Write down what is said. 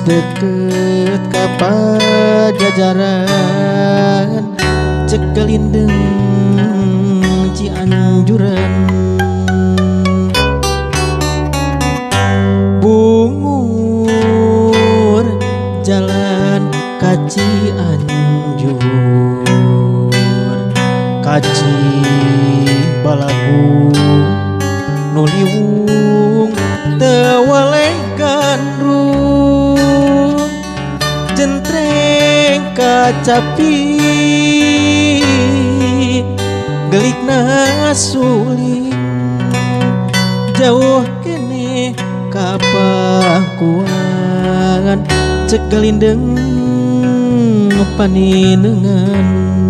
Deket ka Pajajaran, cek Galindeng Cianjuran. Bungur jalan ka Cianjur, ka Cibalagung nu liwung teu weleh gandrung, jentreng kacapi gelikna suling, jauh keneh ka Pakuan, cek Galindeng paninengan.